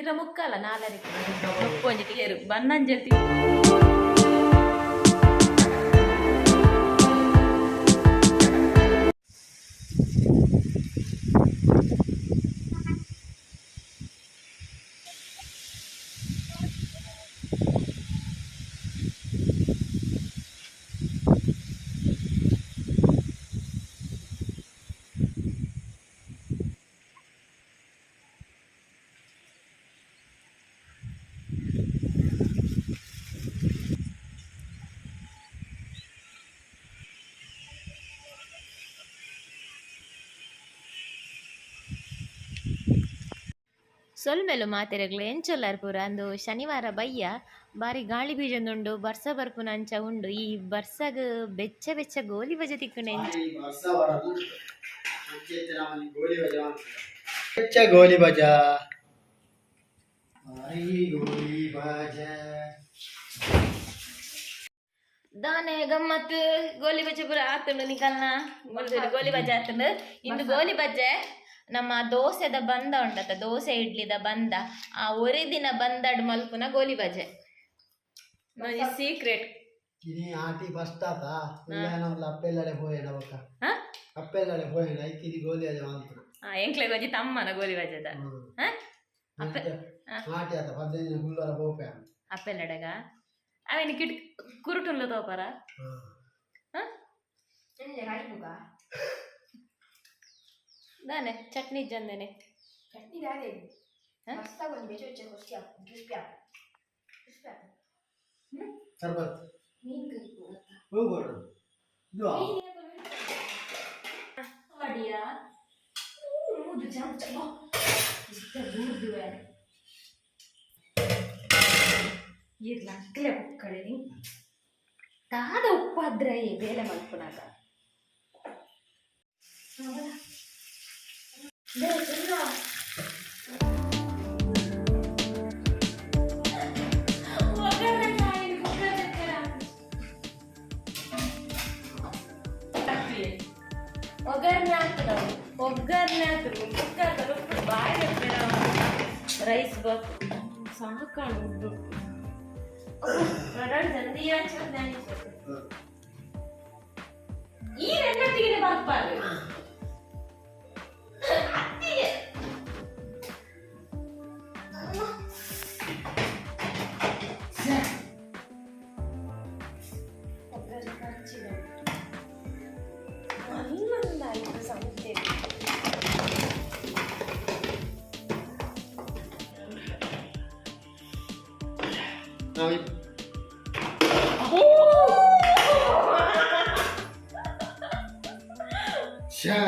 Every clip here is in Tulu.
ಇರ ಮುಕ್ಕಾಲ ನಾಲರಿ ಒಂಜಿ ಏರು ಬನ್ನಂಜತಿ. ಸೊಲ್ಮೆಲು ಮಾತೆರೆಗ್ಲ, ಎಂಚೊಲ್ಲಾರ್ ಪೂರ? ಅಂದು ಶನಿವಾರ ಬಯ್ಯ, ಬಾರಿ ಗಾಳಿ ಬೀಜೊಂದುಂಡು, ಬರ್ಸ ಬರ್ಪುನ ಅಂಚ ಉಂಡು. ಈ ಬರ್ಸಗ್ ಬೆಚ್ಚ ಬೆಚ್ಚ ಗೋಲಿ ಬಜೆ ತಿಕ್ಕುಂಡು ಎಂಚ? ಈ ಬರ್ಸ ಬರದು ಅಂಚೆತ್ತೆ ನಮ್ಮಲ್ಲಿ ಗೋಲಿ ಬಜಾ ಮಾಡ್ತಾರೆ. ಬೆಚ್ಚ ಗೋಲಿ ಬಜಾ, ಭಾರಿ ಗೋಲಿ ಬಜಾ. ದಾನೆ ಗಮ್ಮತ್, ಗೋಲಿ ಬಜೆ ಪೂರ ಆತುಂಡು ನಿಕಲ್ನ. ಗೋಲಿ ಬಜೆ ಆತುಂಡು. ಇಂದು ಗೋಲಿ ಬಜೆ ನಮ್ಮ ದೋಸೆದ ಬಂದ ಉಂಡತ್ತ, ದೋಸೆ ಇಡ್ಲಿದ ಬಂದ, ಆ ಒರಿ ದಿನ ಬಂದಡ್ ಮಲ್ಪುನ ಗೋಲಿ ಬಜೆ ಸೀಕ್ರೆಟ್. ಇನಿ ಆಟಿ ಫಸ್ಟ್ ಆತ ಇಲ್ಲ, ನಾವು ಅಪ್ಪೆಲ್ಲಡೆ ಹೋಯಣ ಬೊಕ್ಕ. ಹಾ. ಅಪ್ಪೆಲ್ಲಡೆ ಹೋಯಣ, ಐಕಿರಿ ಗೋಲಿ ಬಜಾ ಮಾಡ್ತಾರೆ. ಎಂಕ್ಲೆ ಒಂಜಿ ತಮ್ಮನ ಗೋಲಿ ಬಜೆದ. ಹಾ? ಆಟಿ ಆತ 15 ದಿನ ಗುಲ್ವಾರ ಹೋಪೆ. ಅಪ್ಪೆಲ್ಲಡೆಗ ಅವೇನು ಕಿಟ್ ಕುರುಟುಲ್ಲ ತೋಪರ. ಹಾ? ದಾನೆ ಚಟ್ನಿ ಇಜ್ಜಂದೇನೆ? ಚಟ್ನಿ ದಾದೆ? ಹ? ಮಸ್ತಾಗಿ ಒಂದು ಬೆಚ್ಚ ಬೆಚ್ಚ ಖುಷಿ ಕ್ರಿಸ್ಪಿ ಕ್ರಿಸ್ಪಿ. ಸರ್ಬತ್. ಮೀನು ಕರಿ. ಹೋಗೋಣ ಇದು. ಅಡಿಯಾ ಮೂದು ಚಮಚ ಬೂರ್ದುವೆ ಇರ್ಲ ಅಕ್ಕಲೆ ಬುಕ್ಕಳೆ. ದಾದ ಉಪ್ಪಾದ್ರ ಈ ಬೇಲೆ ಮಲ್ಪುನಾಗ. ಒಗ್ಗರಣೆ ಹಾಕುದು, ಒಗ್ಗರಣೆ ಹಾಕುದು, ಕುಕ್ಕರ್ ರುಬ್ಬು ಬಾಯಿ. ರೈಸ್ ಬೇಕು, ಸಾಕಾಣು ಉಡ್ಡು ಜಲ್ದಿ. ಈ రెంಡೊಟ್ಟಿಗೆ ಬರ್ಪಾರು ಅತ್ತಿಗೆ. ಒಗ್ಗರಣೆ ಹಚ್ಚಿದ ಅಲ್ಲೊಂದಾಯ್ತು ಸಂತೆ. ನಾವು ಶ್ಯಾ.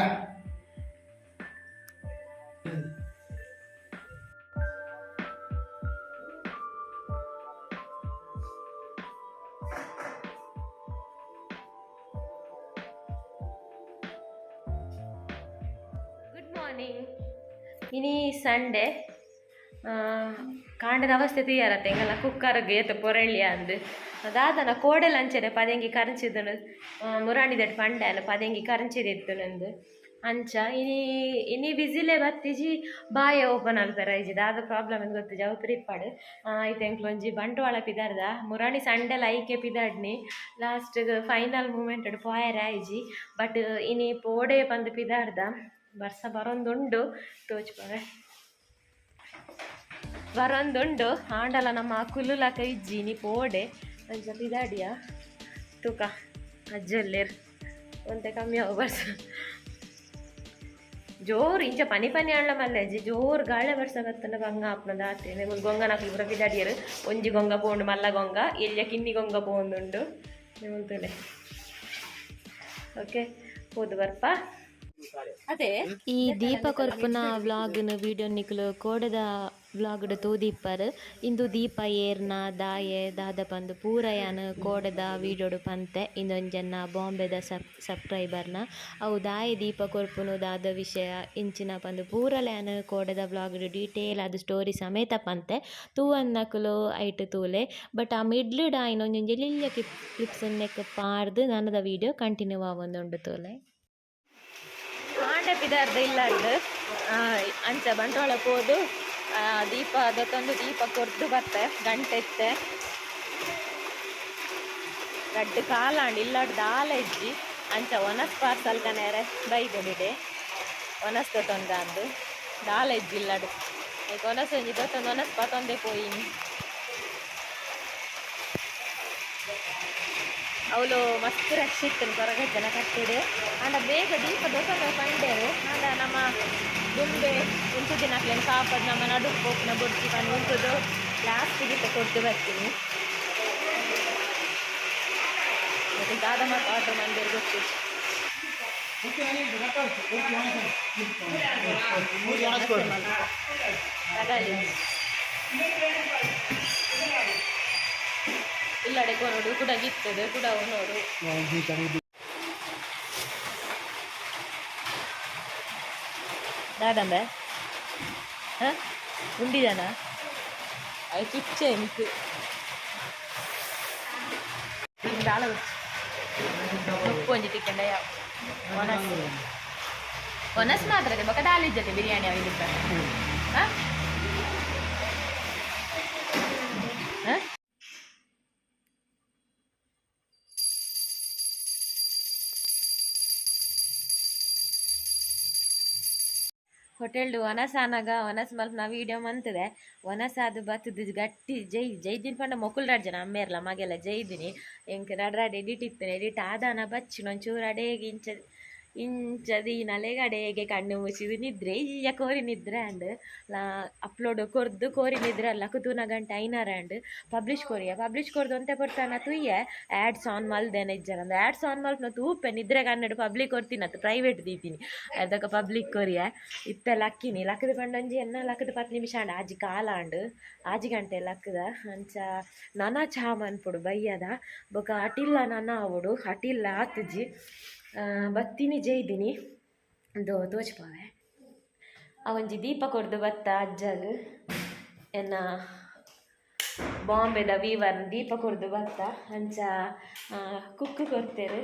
Good morning. ಇನಿ ಸಂಡೆ, ಕಾಂಡದ ಅವಸ್ಥೆ ತೂಯರತ್ತೆ ಎಂಗಲ್ಲ ಕುಕ್ಕರ್ಗ್ ಏತ್ ಪೊರಳ್ಳಿ ಅಂದ್. ದಾದನ ಕೋಡೆಲ ಅಂಚನೆ ಪದೆಂಗಿ ಕರಂಚಿದನು ಮುರಾಣಿದಟ್ ಪಂಡಲ ಪದೆಂಗಿ ಕರಂಚಿದಿತ್ತುನಂದು. ಅಂಚ ಇನಿ ಇನಿ ವಿಸಿಲೇ ಬತ್ತಿಜಿ, ಬಾಯ ಓಪನ್ ಅಲ್ಪೆರ ಇಜ್ಜಿ, ದಾದ ಪ್ರಾಬ್ಲಮ್ ಎಂದು ಗೊತ್ತಿಜಿ. ಅವು ಪ್ರಿಪ್ಪಾಡ್ ಐತೆ. ಎಂಕ್ಲು ಒಂಜಿ ಬಂಟ್ವಾಳ ಪಿದಾರ್ದ. ಮುರಾಣಿ ಸಂಡೆಲ ಐಕೆ ಪಿದಾಡ್ನಿ, ಲಾಸ್ಟ್ಗ್ ಫೈನಲ್ ಮೂಮೆಂಟ್ ಪೋಯೆರೆ ಆಯ್ಜಿ. ಬಟ್ ಇನಿ ಪೋಡೆ ಪಂದ್ ಪಿದಾರ್ದ. ಬರ್ಸ ಬರೊಂದುಂಡು, ತೋಚ್ಪವೆ ಬರೊಂದುಂಡು. ಆಂಡಲ ನಮ್ಮ ಕುಲ್ಲುಲಕ ಇಜ್ಜಿ, ಇನಿ ಪೋಡೆ ಅಂಚ ಪಿದಾಡಿಯ. ತೂಕ, ಅಜ್ಜಲ್ಲೇರ್ ಒಂತೆ ಕಮ್ಮಿ ಆವು ಬರ್ಸ. ಜೋರು ಇಂಚ ಪನಿ ಪನಿ ಆಂಡ್ಲ ಮಲ್ಲೆಜ್ಜಿ, ಜೋರು ಗಾಳಿ ಬರ್ಸ ಬತ್ತಂಡ ಬಂಗ ಆಪುನ ದಾತೆ. ಮುಲ್ ಗೊಂಗನಕುಲು ಪೂರ ಪಿದಾಡಿಯೆರ್. ಒಂಜಿ ಗೊಂಗ ಪೋಂಡು, ಮಲ್ಲ ಗೊಂಗ. ಎಲ್ಯ ಕಿನ್ನಿ ಗೊಂಗ ಪೋವೊಂದುಂಡು ತೂಲೆ. ಓಕೆ, ಪೋದು ಬರ್ಪ ಅದೇ. ಈ ದೀಪ ಕೊರ್ಪುನ ವ್ಲಾಗ್ನ ವೀಡಿಯೋ ನಿಕುಲು ಕೋಡೆದ ವ್ಲಾಗ್ಡ್ ತೂದಿಪ್ಪರ್. ಇಂದು ದೀಪ ಏರ್ನ, ದಾಯೆ, ದಾದ ಪಂದ್ ಪೂರ ಯಾನ್ ಕೋಡೆದ ವೀಡಿಯೋಡು ಪಂತೆ. ಇಂದೊಂಜೆನ್ನ ಬಾಂಬೆದ ಸಬ್ಸ್ಕ್ರೈಬರ್ನ. ಅವು ದಾಯೆ ದೀಪ ಕೊರ್ಪುನು, ದಾದ ವಿಷಯ, ಇಂಚಿನ ಪಂದ್ ಪೂರಲ ಯಾನ್ ಕೋಡೆದ ವ್ಲಾಗ್ಡ್ ಡೀಟೇಲ್ ಆದ್ ಸ್ಟೋರಿ ಸಮೇತ ಪಂತೆ. ತೂವನ್ನಕುಲು ಐಟ್ ತೂಲೆ. ಬಟ್ ಆ ಮಿಡ್ಲ್ಡ್ ಆಯಿನ ಒಂಜೊಂಜಿ ಎಲ್ಯ ಕ್ಲಿಪ್ಸ್ ನೆಕ್ ಪಾಡ್ದ್ ನನದ ವೀಡಿಯೋ ಕಂಟಿನ್ಯೂ ಆವೊಂದುಂಡು, ತೂಲೆ. ಕಾಂಡೆ ಪಿದಾರ್ದ ಇಲ್ಲಾಡ್ದು ಅಂಚ ಬಂಟ್ವಾಳ ಪೋದು. ದೀಪ ದೊತ್ತೊಂದು ದೀಪ ಕೊರ್ದು ಬರ್ತೆ ಗಂಟೆ ಇತ್ತೆ ರಡ್ಡ್ ಕಾಲಾಂಡ್ ಇಲ್ಲಾಡ್ ದಾಲ ಇಜ್ಜಿ ಅಂಚ ಒನಸ್ ಪಾರ್ಸಲ್ ಕನೇರೆ ಬೈದೊಡಿಡೆ ಒನಸ್ ದೊತ್ತೊಂದ ಅಂದು ದಾಲ ಇಜ್ಜಿ ಇಲ್ಲಾಡ್ ಈಗ ಒನಸ್ ಒಂಜಿ ದೊತ್ತೊಂದು ಒನಸ್ ಪತ್ತೊಂದೇ ಪೋಯಿನಿ ಅವಳು ಮಸ್ತ್ ರಶ್ ಇತ್ತು ಕೊರಗಜ್ಜನ ಕಟ್ಟಿಡು ಅಂಡ ಬೇಗ ದೀಪ ದೊತ್ತೊಂದ ಪಂಡೇರು ಅಂಡ ನಮ್ಮ ದುಂಬೆ ಉಂಟು ದಿನಕ್ಲೇನು ಕಾಪದ್ ನಮ್ಮ ನಡುಕು ಪೋಪುನ ಬೊಡ್ಚಿ ಪಂದು ಉಂಟುದು ಲಾಸ್ಟಿಗೆ ಕೊಡ್ದು ಬರ್ತೀನಿ ಮತ್ತೆ ದಾದ ಮಾತು ಆರ್ಡರ್ ಮಂದಿರ ಗೊತ್ತಿತ್ತು ತಗಲಿ ಇಲ್ಲಡೆ ಕೊನೋಡು ಕುಡ ಗಿತ್ತದು ಕುಡ ನೋಡು ದಾದಂಬೆ ಹಾಂ ಉಂಡಿದಾನ ಅದು ಚುಚ್ಚೆ ಇಂಕು ದಾಲ ಉಪ್ಪು ಒಂಜಿ ತಿಕ್ಕಂಡ ಯಾವ ಒಣಸ್ ಒಣಸ್ ಮಾತ್ರ ಬೊಕ ದಾಲ್ ಇಜ್ಜತೆ ಬಿರಿಯಾನಿ ಅವಿಲಿಪ್ಪ ಹಾಂ ಹಾಂ ಹೋಟೆಲ್ಡು ಒನಸ್ ಆನಾಗ ಒನಸ್ ಮಲ್ಪ ವೀಡಿಯೋ ಮಂತದೆ ಒನಸ್ ಅದು ಬತ್ತದು ಗಟ್ಟಿ ಜೈ ಜೈದಿನ ಪಂಡ ಮೊಕುಲ್ ರಾಡ್ ಜನ ಅಮ್ಮೇರ್ಲ ಮಗೆಲ್ಲ ಜೈದಿನಿ ಎಂಕ್ ರಡ್ ಎಡಿಟ್ ಇತ್ತು ಎಡಿಟ್ ಆದಾನ ಬಚ್ಚು ಒಂಚೂರು ಅಡೇಗೆ ಇಂಚ ಇಂಚದಿ ನಲೆಗಡೆಗೆ ಕಣ್ಣು ಮುಚ್ಚಿದು ನಿದ್ರೆ ಈಯ ಕೋರಿ ನಿದ್ರೆ ಅಂಡ್ ಲಾ ಅಪ್ಲೋಡ್ ಕೊರ್ದು ಕೋರಿ ನಿದ್ರೆ ಅಲ್ಲ ಕುತೂನ ಗಂಟೆ ಐನಾರ ಅಂಡ್ ಪಬ್ಲಿಷ್ ಕೊರಿಯ ಪಬ್ಲಿಷ್ ಕೊರ್ದು ಒಂತೆ ಪೊರ್ತಾನ ತುಯ್ಯ ಆ್ಯಡ್ಸ್ ಆನ್ ಮಲ್ದೇನೆ ಇಜ್ಜನ ಅಂದ್ರೆ ಆ್ಯಡ್ಸ್ ಆನ್ ಮಲ್ಪನ ತೂಪೆ ನಿದ್ರೆ ಕನ್ನಡ ಪಬ್ಲಿಕ್ ಕೊರ್ತೀನಿ ಅತ್ತು ಪ್ರೈವೇಟ್ ದೀತೀನಿ ಅದಕ್ಕೆ ಪಬ್ಲಿಕ್ ಕೊರಿಯ ಇತ್ತೆ ಲಕ್ಕಿನಿ ಲಕ್ಕದ ಪಂಡೊಂಜಿ ಎನ್ನ ಲಕ್ಕದ 10 ನಿಮಿಷ ಅಂಡ್ ಆಜಿ ಕಾಲ ಅಂಡ್ ಆಜಿ ಗಂಟೆ ಲಕ್ಕದ ಅಂಚ ನನ ಚಹಾ ಮನ್ಪುಡು ಬಯ್ಯದ ಬೊಕ ಅಟಿಲ್ಲ ನನ ಆವಡು ಅಟಿಲ್ಲ ಆತುಜಿ ಬತ್ತೀನಿ ಜೈದಿನಿ ದೋ ತೋಚ್ಪಾವೆ ಆ ಒಂಜಿ ದೀಪ ಕೊರ್ದು ಬತ್ತ ಅಜ್ಜಗ್ ಎನ್ನ ಬಾಂಬೆದ ವೀವರ್ ದೀಪ ಕೊರ್ದು ಬತ್ತ ಅಂಚ ಕುಕ್ಕು ಕೊರ್ತೇರು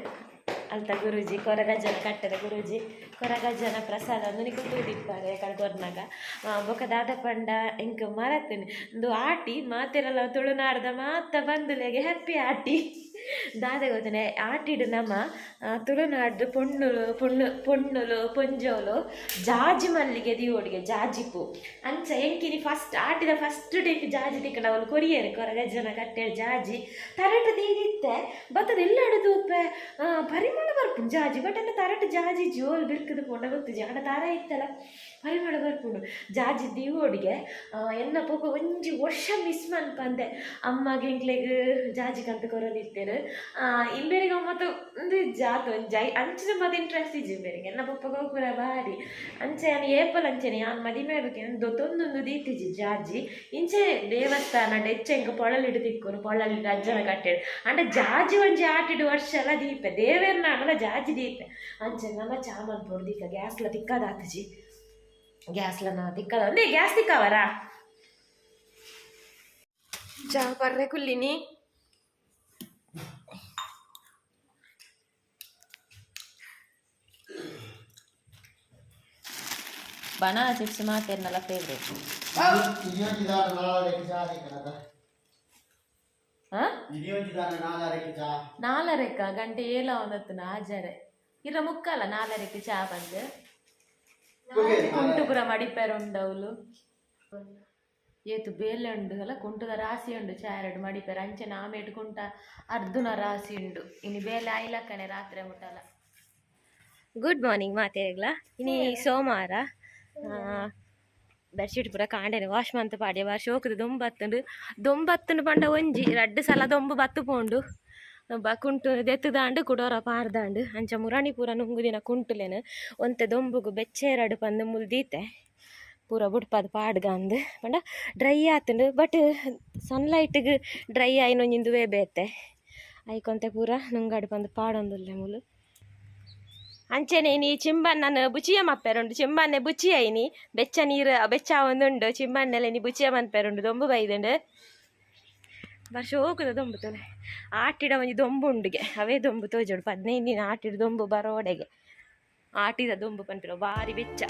ಅಲ್ತ ಗುರೂಜಿ ಕೊರಗಜ್ಜನ ಕಟ್ಟದ ಗುರೂಜಿ ಕೊರಗಜ್ಜನ ಪ್ರಸಾದ ನುನಿ ಕುತ್ತು ಕಡೆ ಕೊರ್ನಾಗ ಬೊಕ ದಾದ ಪಂಡ ಇಂಕ್ ಮರತೀನಿ ಒಂದು ಆಟಿ ಮಾತೆರೆಲ್ಲ ತುಳುನಾಡ್ದ ಮಾತ ಬಂದುಲೆಗೆ ಹ್ಯಾಪಿ ಆಟಿ ದಾದ ಗೊತ್ತನೆ ಆಟಿಡು ನಮ್ಮ ತುಳುನಾಡ್ದು ಪೊಣ್ಣುಲು ಪೊಣ್ಣು ಪೊಣ್ಣುಲು ಪೊಂಜೋಲು ಜಾಜಿ ಮಲ್ಲಿಗೆ ದಿಯೋಡಿಗೆ ಜಾಜಿ ಪೂ ಅಂಚ ಎಂಕಿನಿ ಫಸ್ಟ್ ಆಟಿದ ಫಸ್ಟ್ ಡೇಕ್ ಜಾಜಿ ತಿಕ್ಕಂಡ ಅವಳು ಕೊರಿಯರು ಕೊರಗಜ್ಜನ ಕಟ್ಟೆ ಜಾಜಿ ತರಟು ದೀದಿತ್ತೆ ಬತ್ತದ ಎಲ್ಲಾಡು ತೂಪೆ ಪರಿಮಳ ಬರ್ಪುಂಡು ಜಾಜಿ ಬಟ್ ಅನ್ನ ತರಟು ಜಾಜಿ ಜೋಲ್ ಬಿರ್ಕದ ಪೋಂಡ ಗೊತ್ತು ಜಾಡ ತಾರ ಇತ್ತಲ್ಲ ಪರಿಮಳ ಬರ್ಪುಂಡು ಜಾಜಿ ದಿಯೋಡಿಗೆ ಎನ್ನ ಪೋಪ ಒಂಜಿ ವರ್ಷ ಮಿಸ್ ಮನ್ಪಂದೆ ಅಮ್ಮಗೆ ಎಂಕ್ಲೆಗ್ ಜಾಜಿ ಕಂತ ಕೊರೊಂದಿತ್ತೇರು ಇಂಬೇರಿಗೆ ಮತ್ತು ಒಂದು ಜಾತ ಒಂಜಿ ಅಂಚಿನ ಮದ ಇಂಟ್ರೆಸ್ಟ್ ಇಜ್ಜಿ ಇಂಬೇರಿಗೆ ಎನ್ನ ಪಪ್ಪ ಗೋಪುರ ಬಾರಿ ಅಂಚೆ ಯಾನ್ ಏಪಲ್ ಅಂಚೆನೆ ಯಾನ್ ಮದಿಮೆ ಆಬೇಕು ದೊತ್ತೊಂದೊಂದು ದೀತಿಜಿ ಜಾಜಿ ಇಂಚೆ ದೇವಸ್ಥಾನ ಡೆಚ್ಚ ಇಂಕ ಪೊಳಲಿಡು ತಿಕ್ಕುನು ಪೊಳಲಿಡು ಅಜ್ಜನ ಕಟ್ಟೆಡು ಅಂಡ ಜಾಜಿ ಒಂಜಿ ಆಟಿಡು ವರ್ಷ ಎಲ್ಲ ದೀಪೆ ದೇವೇರ್ನ ಆಂಡಲ ಜಾಜಿ ದೀಪೆ ಅಂಚೆ ನಮ್ಮ ಚಾಮನ್ ಪೊಡು ದೀಕ ಗ್ಯಾಸ್ಲ ತಿಕ್ಕದಾತಜಿ ಗ್ಯಾಸ್ಲ ನಾ ತಿಕ್ಕದ ಒಂದೇ ಗ್ಯಾಸ್ ತಿಕ್ಕವರಾ ಚಾ ಪರ್ರೆ ಕುಲ್ಲಿನಿ ಬನಾನಾ ಚಿಪ್ಸ್ ಮಾತೇರ್ನಲ್ಲ ಫೇವ್ರೇಟ್. ನಾಲರೆಕ್ಕ ಗಂಟೆ ಏಲ ಒಂದತ್ತು ಆಜಾರೆ ಇರ ಮುಕ್ಕಲ್ಲ ನಾಲರೆಕ್ಕೆ ಚಾ ಬಂದು ಕುಂಟು ಪುರ ಮಡಿಪೇರು ಉಂಡವ್ಲು ಏತು ಬೇಲೆ ಉಂಡು ಅಲ್ಲ ಕುಂಟುದ ರಾಸಿ ಉಂಡು ಚಾರಡು ಮಡಿಪೇರು ಅಂಚೆ ನಾಮೇಟು ಕುಂಟ ಅರ್ಧುನ ರಾಸಿ ಉಂಡು ಇನ್ನು ಬೇಲೆ ಆಯ್ಲಕ್ಕನೆ ರಾತ್ರಿ ಮುಟ್ಟಲ್ಲ. ಗುಡ್ ಮಾರ್ನಿಂಗ್ ಮಾತೇಗ್ಲ ಇನಿ ಸೋಮವಾರ ಬೆಡ್ಶೀಟ್ ಪೂರ ಕಾಂಡೆನೆ ವಾಶ್ ಮಂತ್ ಪಾಡ್ಯ ಬಾರ್ ಶೋಕುದು ದೊಂಬತ್ತುಂಡು ದೊಂಬತ್ತುಂಡು ಪಂಡ ಒಂಜಿ ರಡ್ಡು ಸಲ ದೊಂಬು ಬತ್ತು ಪೋಂಡು ಕುಂಟು ದೆತ್ತುದಾಂಡು ಕುಡೋರ ಪಾರ್ದಾಂಡು ಅಂಚ ಮುರಾಣಿ ಪೂರ ನುಂಗುದಿನ ಕುಂಟುಲೇನು ಒಂತೆ ದೊಂಬುಗು ಬೆಚ್ಚೇರಡು ಪಂದು ಮುಲ್ದೀತೆ ಪೂರ ಬುಡ್ಪದ ಪಾಡ್ಗಂದು ಪಂಡ ಡ್ರೈ ಆತುಂಡು ಬಟ್ ಸನ್ಲೈಟ್ಗೆ ಡ್ರೈ ಆಯ್ನೊಂಜಿಂದುವೇ ಬೇತೆ ಐಕೊಂತೆ ಪೂರ ನುಂಗಾಡು ಪಂದು ಪಾಡೊಂದುಲ್ಲೆ ಮುಲು ಅಂಚೆನೆ ಇನಿ ಚಿಂಬಣ್ಣನ ಬುಚಿಯ ಮಪ್ಪೆರುಂಡು ಚಿಂಬನ್ನೆ ಬುಚಿ ಐನಿ ಬೆಚ್ಚ ನೀರು ಬೆಚ್ಚ ಒಂದುಂಡು ಚಿಂಬನ್ನೆಲ್ಲ ಇನಿ ಬುಚಿಯ ಮನ್ಪೆರುಂಡು ದೊಂಬು ಬೈದುಂಡು ವರ್ಷ ಹೋಗುದ ದೊಂಬು ತೊಲೆ ಆಟಿಡ ಒಂಜಿ ದೊಂಬು ಉಂಡುಗೆ ಅವೇ ದೊಂಬು ತೋಜೋಡು 15 ದಿನ ಆಟಿಡ ದೊಂಬು ಬರೋಡೆಗೆ ಆಟಿದ ದೊಂಬು ಪನ್ಪಿನ ಬಾರಿ ಬೆಚ್ಚ.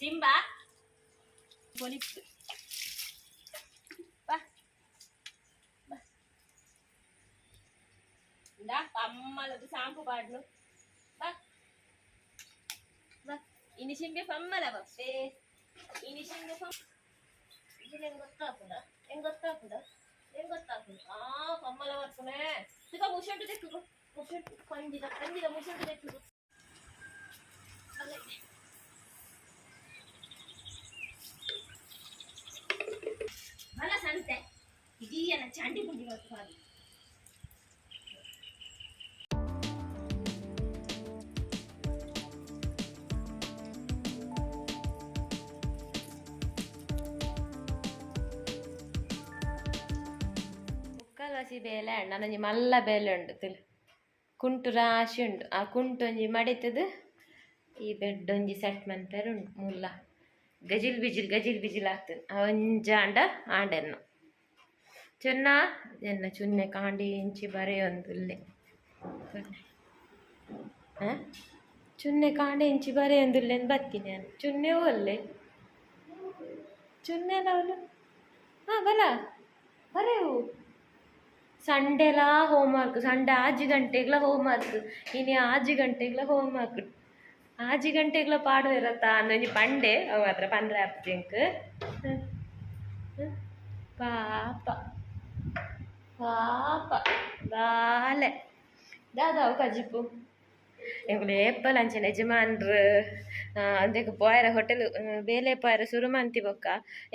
ಸಿಂಬಾ ಪೊಲಿಪ್ ಬಾ ಬಾ ಇಂದಾ ಪಮ್ಮಲದು ಸಾಂಪು ಪಾಡ್ನು ಬಾ ಬಾ ಇನಿ ಸಿಂಬೆ ಪಮ್ಮಲ ಬಪ್ಪೆ ಇನಿ ಸಿಂಬೆ ಪಮ್ ಇದು ಗೊತ್ತಾಪುಂಡ ಹೆಂಗ್ ಗೊತ್ತಾಪುಂಡ ಹೆಂಗ್ ಗೊತ್ತಾಪುಂಡು ಆ ಪಮ್ಮಲ ಬರ್ಪುನೆ ತುಕ ಮುಷಂಟು ತೆಕ್ಕು ಮುಷಂಟು ಪಂಜಿದ ಪಂಜಿದ ಮುಷಂಟು ತೆಕ್ಕು ಬಲ ಸಂತೆ ಇದೀಯನ ಚಾಂಡಿ ಪುಂಡಿ ಬರ್ತು ಮುಕ್ಕಾಲ್ವಾಸಿ ಬೇಲೆ ನನಂಜಿ ಮಲ್ಲ ಬೇಲೆ ಉಂಡು ತಿಲ್ ಕುಂಟು ರಾಶಿ ಉಂಡು ಆ ಕುಂಟು ಒಂಜಿ ಮಡಿತದು ಈ ಬೆಡ್ ಒಂಜಿ ಸೆಟ್ ಮನ್ಪೆರ್ ಉಂಡು ಮುಲ್ಲ ಗಜಿಲ್ ಬಿಜಿಲ್ ಗಜಿಲ್ ಬಿಜಿಲ್ ಆಗ್ತದೆ ಒಂಜಾಂಡ ಆಂಡೆನ್ನು ಚುನ್ನ ಎನ್ನ ಚುನ್ನೆ ಕಾಂಡಿ ಇಂಚಿ ಬರೆಯೊಂದುಲ್ಲೆ ಹಾಂ ಚುನ್ನೆ ಕಾಂಡೆ ಇಂಚಿ ಬರೆಯೊಂದುಲ್ಲೆ ಬತ್ತೀನಿ ನಾನು ಚುನ್ನೆ ಒಲ್ಲೆ ಚುನ್ನೆ ಅವನು ಹಾಂ ಬಲ ಬರೆವು ಸಂಡೆಲಾ ಹೋಮ್ವರ್ಕ್ ಸಂಡೆ ಆಜಿ ಗಂಟೆಗ್ಲ ಹೋಮ್ವರ್ಕ್ ಇನಿ ಆಜಿ ಗಂಟೆಗ್ಲ ಹೋಮ್ವರ್ಕ್ ಆಜಿ ಗಂಟೆಗ್ಲ ಪಾಡುವಿರತ್ತ ಅನ್ನೊಂಜಿ ಪಂಡೆ ಅವು ಮಾತ್ರ ಪಂಡ್ರೆ ಆಪ್ತಿಂಕ್ ಪಾಪ ಪಾಪ ಬಾಲೆ ದಾದಾವು ಕಜಿಪು ಎಂಕುಲು ಏಪಲ ಅಂಚನೆ ಯಜಮಾನ್ರು ಅಂದೆಕ್ ಪೋಯರ ಹೋಟೆಲ್ ಬೇಲೆ ಪೋಯರ ಸುರು ಮಂತಿ ಬೊಕ್ಕ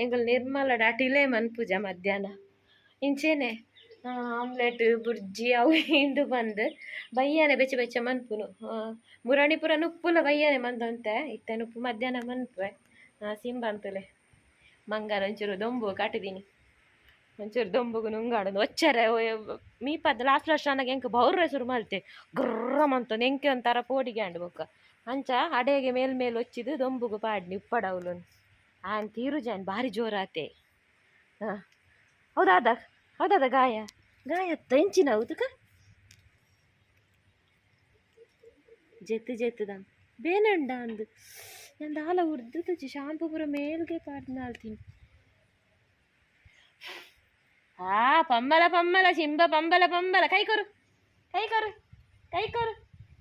ಎಂಕುಲು ನಿರ್ಮಲ ಅಟಿಲೇ ಮನ್ಪುಜ ಮಧ್ಯಾಹ್ನ ಇಂಚೆನೆ ಆಮ್ಲೆಟ್ ಬುರ್ಜಿ ಅವು ಇಂದು ಬಂದು ಬಯ್ಯಾನೆ ಬೆಚ್ಚ ಬೆಚ್ಚ ಮನ್ಪುನು ಮುರಾಣಿ ಪೂರ ನುಪ್ಪುಲ ಬಯ್ಯಾನೆ ಮಂದಂತೆ ಇತ್ತೆ ನುಪ್ಪು ಮಧ್ಯಾಹ್ನ ಮನ್ಪುವೆ ಸಿಂಬ ಅಂತಲೆ ಮಂಗಾರ ಒಂಚೂರು ದೊಂಬು ಕಾಟಿದೀನಿ ಒಂಚೂರು ದೊಂಬುಗು ನುಂಗಾಡೋದು ಒಚ್ಚರೆ ಮೀಪದ ಲಾಸ್ಟ್ ಲಾಸ್ಟ್ ನನಗೆ ಎಂಕ್ ಬೌರ್ರೆ ಶುರು ಮಲ್ತೆ ಗುರ್ರಮ್ ಅಂತ ಎಂಕೆ ಒಂಥರ ಪೋಡಿಗೆ ಅಂಡ್ ಬೊಕ್ಕ ಅಂಚ ಅಡೆಗೆ ಮೇಲ್ ಮೇಲ್ ಒಚ್ಚಿದು ದೊಂಬುಗು ಪಾಡ್ನಿ ಉಪ್ಪಡವುಲು ಆನ್ ತೀರು ಜಾನ್ ಭಾರಿ ಜೋರಾತೆ. ಹಾಂ ಹೌದಾದ ಹೌದಾದ ಗಾಯ ಗಾಯತ್ತ ಎಂಚಿನ ಹೌದುಕ ಜೆತ್ತು ಜೆತ್ತದ ಬೇನಂಡ ಅಂದು ನಂದು ಹಾಲ ಉರ್ದು ತುಜಿ ಶಾಂಪು ಪೂರ ಮೇಲ್ಗೆ ಪಾಡ್ದು ನಾಲ್ತೀನಿ. ಆ ಪಂಬಲ ಪಂಬಲ ಸಿಂಬ ಪಂಬಲ ಪಂಬಲ ಕೈ ಕೊರು ಕೈ ಕೊರು ಕೈ ಕೊರು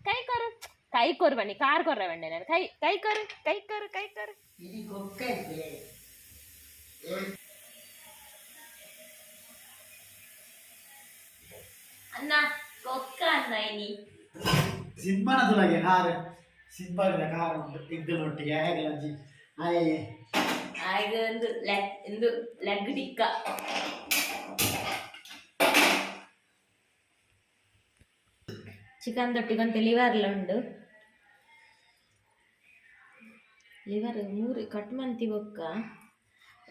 ಕೈ ಕೊರು ಕೈ ಕೊರು ಬನ್ನಿ ಕಾರ್ ಕೊರ್ರ ಬನ್ನಿ ನಾನು ಕೈ ಕೈ ಕೊರು ಕೈ ಕೊರು ಕೈ ಕೊರು. ಅನ್ನ ಕೊಕ್ಕ ಅನ್ನ ಇನಿ ಸಿಂಬನ ತುಲಗೆ ಕಾರ್ ಸಿಂಬಾಗಿನ ಕಾರ್ ಉಂಟು ಇದ್ದನೊಟ್ಟಿಗೆ ಹೇಗಲಂಜಿ ಆಯ್ ಆಗ ಒಂದು ಲೆಗ್ ಒಂದು ಲೆಗ್ ಟಿಕ್ಕ ಚಿಕನ್ ದೊಟ್ಟಿಗೊಂತೆ ಲಿವರ್ಲ ಉಂಡು ಲಿವರ್ ಮೂರು ಕಟ್ ಮಂತಿ ಬೊಕ್ಕ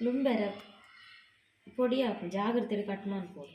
ಲುಂಬೆರ ಪೊಡಿ ಹಾಕು ಜಾಗ್ರತೆ ಕಟ್ ಮನ್ಪೊಡು.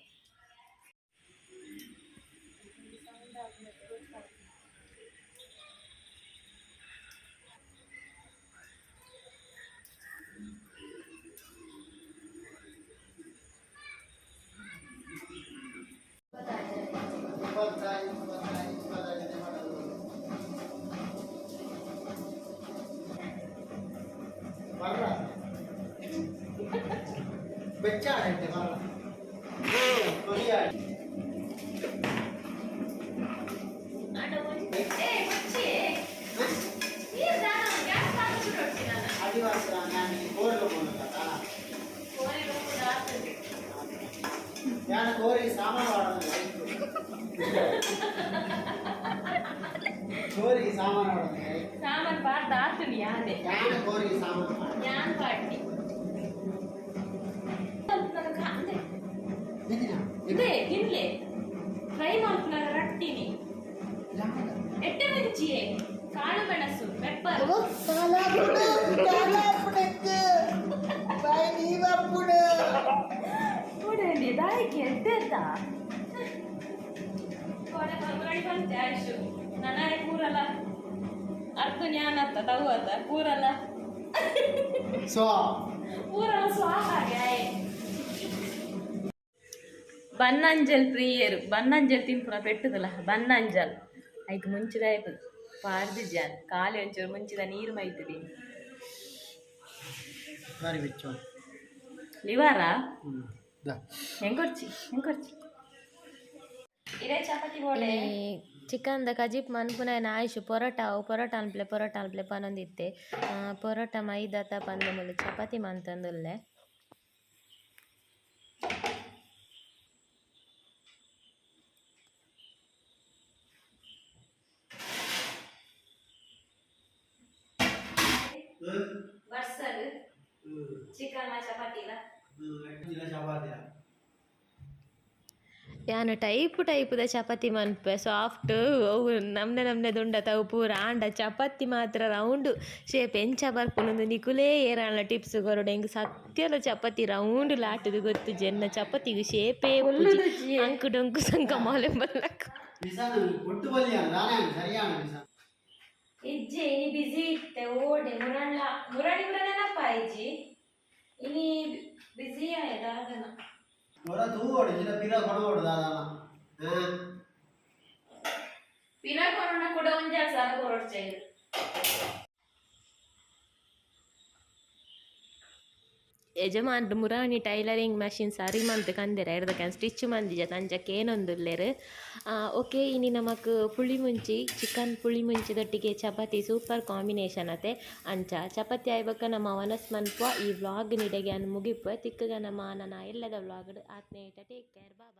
ಸಾಮಾನು ಪಾಡ್ದ ಆತುನಿ ಯಾನೆ ಯಾನ್ ಪಾಡ್ನಿ ಇದೆ ತಿನ್ಲೆ ಫ್ರೈ ಮಲ್ಪುನಾಗ ರಟ್ಟಿನಿ ಎಟ್ಟೆ ಮಿರ್ಚಿಯೇ ಕಾಳು ಮೆಣಸು ಪೆಪ್ಪರ್ చూడండి దానికి ఎడ్డెద్ద ಬಂತೆ ಆಯುಷು ನನಾಯ ಕೂರಲ್ಲ ಅರ್ಥ ಜ್ಞಾನತ್ತ ತಗುವತ್ತ ಕೂರಲ್ಲ ಸೊ ಕೂರಲ್ಲ ಸ್ವಾಹ ಬನ್ನಂಜಲ್ ಪ್ರಿಯರು ಬನ್ನಂಜಲ್ ತಿನ್ಪುನ ಪೆಟ್ಟುದಲ್ಲ ಬನ್ನಂಜಲ್ ಐಕ್ ಮುಂಚಿದ ಪಾಡ್ದು ಜಾನ್ ಖಾಲಿ ಒಂಚೂರು ಮುಂಚಿದ ನೀರು ಮೈತದಿ. ಬಾರಿ ಬಿಚ್ಚು. ಲಿವರಾ? ಹ್ಞೂ ದಾ. ಹೆಂಗೊರ್ಚಿ ಹೆಂಗೊರ್ಚಿ ಇದೇ ಚಪಾತಿ ಬೋಡೆ. ಚಿಕನ್ದ ಕಜಿಪ್ ಮನ್ಪುನ ಆಯುಷ್ ಪೊರೋಟ ಅವು ಪೊರೋಟ ಅನ್ಪ್ಲೆ ಪೊರೋಟ ಅನ್ಪ್ಲೆ ಪನೊಂದಿತ್ತೆ. ಪೊರೋಟ ಮೈದಾತ ಪಂದು ಮುಲು ಚಪಾತಿ ಮಂತಂದುಲ್ಲೆ. ಬರ್ಸರ್ ಚಿಕನ್ ಚಪಾತಿಲ. ಚಪಾತಿ. ಯಾನು ಟೈಪ್ ಟೈಪುದ ಚಪಾತಿ ಮನ್ಪೆ ಸಾಫ್ಟ್ ಅವು ನಮ್ನೆ ನಮ್ನೆ ದುಂಡ ತವು ಪೂರ ಆಂಡ ಚಪಾತಿ ಮಾತ್ರ ರೌಂಡ್ ಶೇಪ್ ಎಂಚ ಬರ್ಪುನಂದು ನಿಕುಲೇ ಏರಾಂಡ್ಲ ಟಿಪ್ಸ್ ಕೊರೊಡು. ಎಂಕ್ ಸತ್ಯಲ ಚಪಾತಿ ರೌಂಡ್ ಲಾಟುದು ಗೊತ್ತು ಜೆನ್ನ ಚಪಾತಿಗ್ ಶೇಪೇ ಅಂಕು ಡೊಂಕು ಸಂಕ ಮಾಲೆ ಬಲ್ಲಕ. ನಿಸಾನ ಒಟ್ಟು ಬಲ್ಲಿ ದಾನೆ ಸರಿಯಾನ ನಿಸಾನ. ಇಜ್ಜೆ ಇನಿ ಬಿಸಿ ಇತ್ತೆ ಓಡೆ ಮುರಣ್ಲ ಮುರಣಿ ಪೂರ ನೆನಪ ಇಜ್ಜಿ ಇನಿ ಬಿಸಿ ಆಯ ದಾದನ. ಹೊರ ತೂಗೋಡು ಇಲ್ಲ ಪಿರ ಕೊಡಗೋಡು ದಾದಾನ ಹಾಂ. ಪಿರ ಕೊರೋಣ ಕೂಡ ಒಂಜಾರು ಸಾಲ ಕೊರೊಡ್ಚೆ. ಯಜಮಾನ್ರು ಮುರಾಣಿ ಟೈಲರಿಂಗ್ ಮಷಿನ್ ಸರಿ ಮಂತ್ ಕಂದೆರ ಎರ್ದಕ್ಕೆ ಸ್ಟಿಚ್ ಮಂದಿಜ ತಂಜಕ್ಕೆ ಏನೊಂದುಲ್ಲೆರ್. ಓಕೆ, ಇನಿ ನಮಕ್ ಪುಳಿ ಮುಂಚಿ ಚಿಕನ್ ಪುಳಿ ಮುಂಚಿದೊಟ್ಟಿಗೆ ಚಪಾತಿ ಸೂಪರ್ ಕಾಂಬಿನೇಷನ್ ಅತೆ. ಅಂಚ ಚಪಾತಿ ಆಯ್ಬೊಕ್ಕ ನಮ್ಮ ವನಸ್ ಮನ್ಪುವ. ಈ ವ್ಲಾಗ್ ನಿಡೆಗೆ ಅನ್ ಮುಗಿಪುವ ತಿಕ್ಕಗ ನಮ್ಮ ನನ್ನ ಎಲ್ಲದ ವ್ಲಾಗ್ ಆತ್ನೇಟ. Take care, boy.